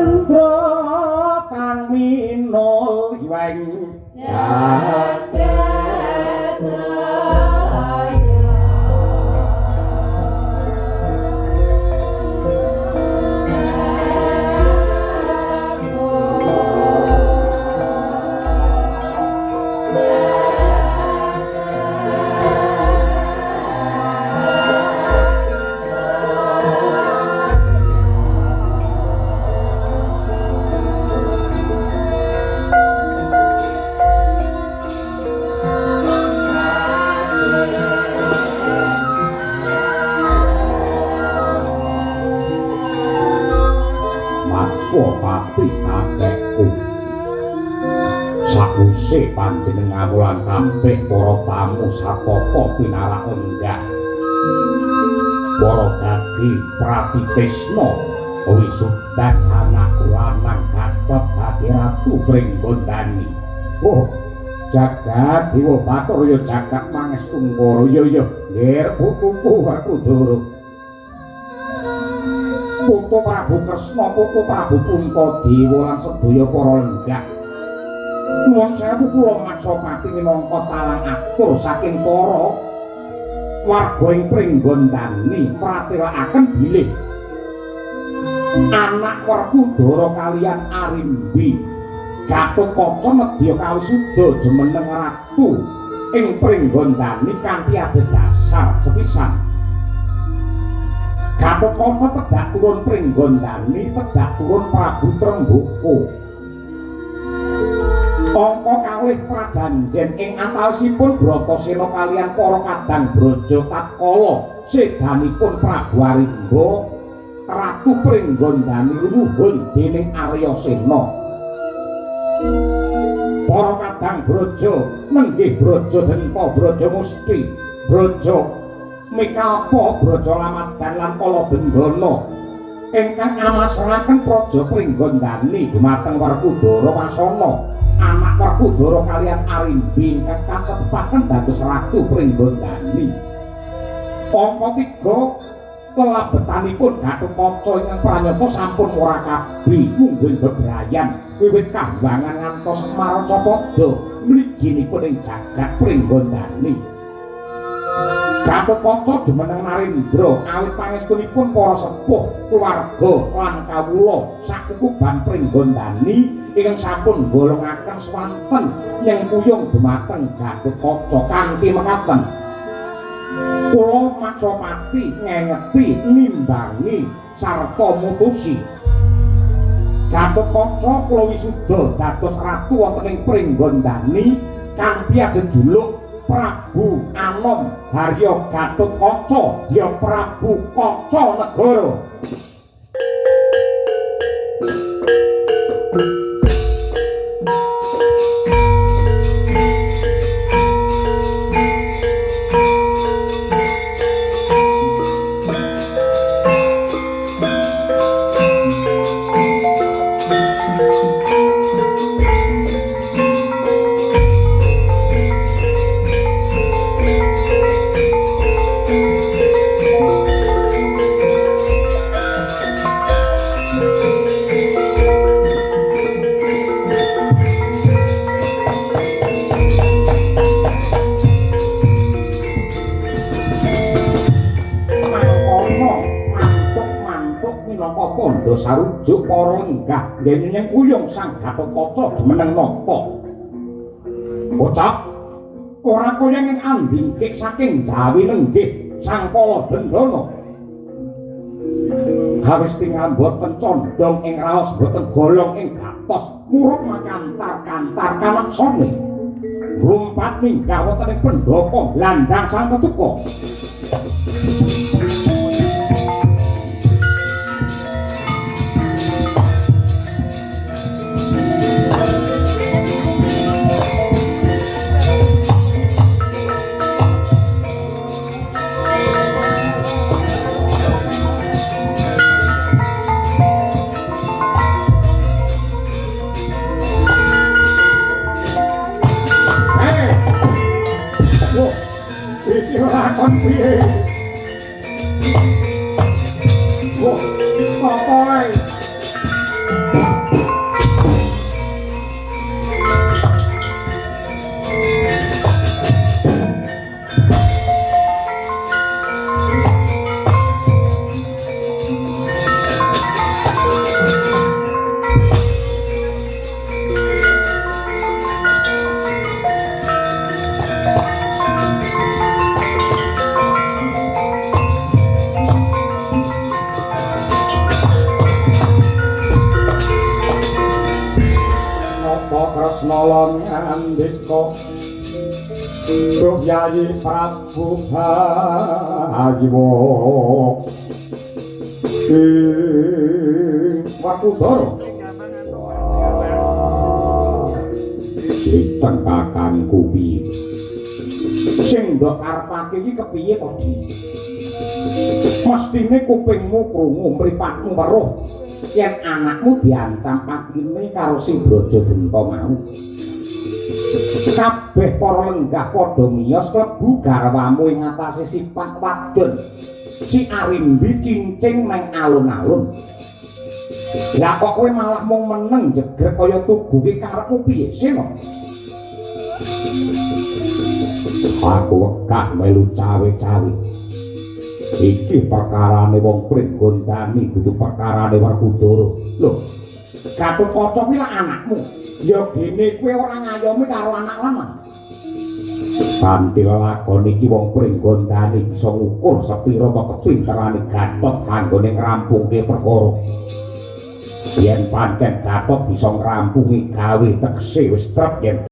Candra kang minul iweng Jagat raya. Matswapati kakekku. Sakwise panjenengan lan kabeh para tamu satata pinarak lenggah. Para dadi Pratitesna wisudan anak lanang Gatot dadi ratu Pringgondani. Oh, jagat Dewa Bathara ya jagat Mangestungkara ya ya nggir putuku Werkudara. Putu Prabu Kresna, putu Prabu Puntadewa lan sedaya para lenggah. Nuwun sewu kula Matswapati minangka talang atur saking para warga ing Pringgondani pratelakaken bilih anak Werkudara kaliyan Arimbi Gatotkaca nedya kawisuda jumeneng ratu ing Pringgondani kanthi adhedhasar sepisan. Gatotkaca tedak turun Pringgondani, tedak turun Prabu Tremboko. Angka kalih prajanjen ing antawisipun Bratasena kaliyan para kadang braja tatkala sedanipun Prabu Arimba, Ratu Pringgondani rumuhun dening Aryasena. Para kadang braja nenggih Braja Denta, Braja Musti, Braja Mikalpa, Braja Lamadan lan Kalabendana ingkang amasraken Praja Pringgondani dumateng Werkudara Wasana, anak Werkudara kaliyan Arimbi ingkang katetepaken dados Ratu Pringgondani. Angka 3 lelabetanipun Gatotkaca ingkang pranyata sampun murakabi mungguing bebrayan wiwit kahwangan ngantos maracapada mliginipun ing jagat Pringgondani. Gatotkaca jumeneng Narendra awit pangestunipun para sepuh keluarga lan kawula sakukuban Pringgondani ingkang sampun nggolongaken swanten nyengkuyung dumateng Gatotkaca kanthi mekaten. Kula Matswapati ngengeti nimbangi sarta mutusi Gatotkaca kula wisuda dados ratu wonten ing Pringgondani kanthi ajejuluk Prabu Anom Harya Gatotkaca ya Prabu Kaca Negara. Tandha sarujuk para lenggah ngenyeng kuyung Sang Gatotkaca jumeneng nata. Bocah ora kaya ing andingkik saking Jawi lenggih Sang Kalabendana. Hawis tingal boten condhong ing raos boten golong ing gatos murup makantar-kantar kaleksane. Lumpat minggah wonten ing pendhapa landhang Sang Tetuka. Piye? Wah, apa ae? Nalika Kresna lan ngandika, "Duh Yayi Prabu Hayiwa ing Werkudara." Diteng kakangku piye? Sing mbok karepake iki kepiye to, Di? Mestine kupingmu krungu, mripatmu weruh yen anakmu diancam patine karo sing Brajadenta mau. Kabeh para lenggah padha miyos klebu garwamu ing atase sifat wadon. Si Arimbi cincing nang alun-alun. Lah kok kowe malah mung meneng jegrek kaya tugu ki karepmu piye, Sena? Aku wegah melu cawe-cawe. Iki perkarane wong Pringgondani, dudu perkarane Werkudara. Lho, Gatotkaca kuwi lak anakmu. Ya dene kowe ora ngayomi karo anak lanang. Kanthi lelakon iki wong Pringgondani bisa ngukur sepira to kepinterane Gatot anggone ngrampungke perkara. Yen pancen Gatot bisa ngrampungi gawe, tegese wis trep yen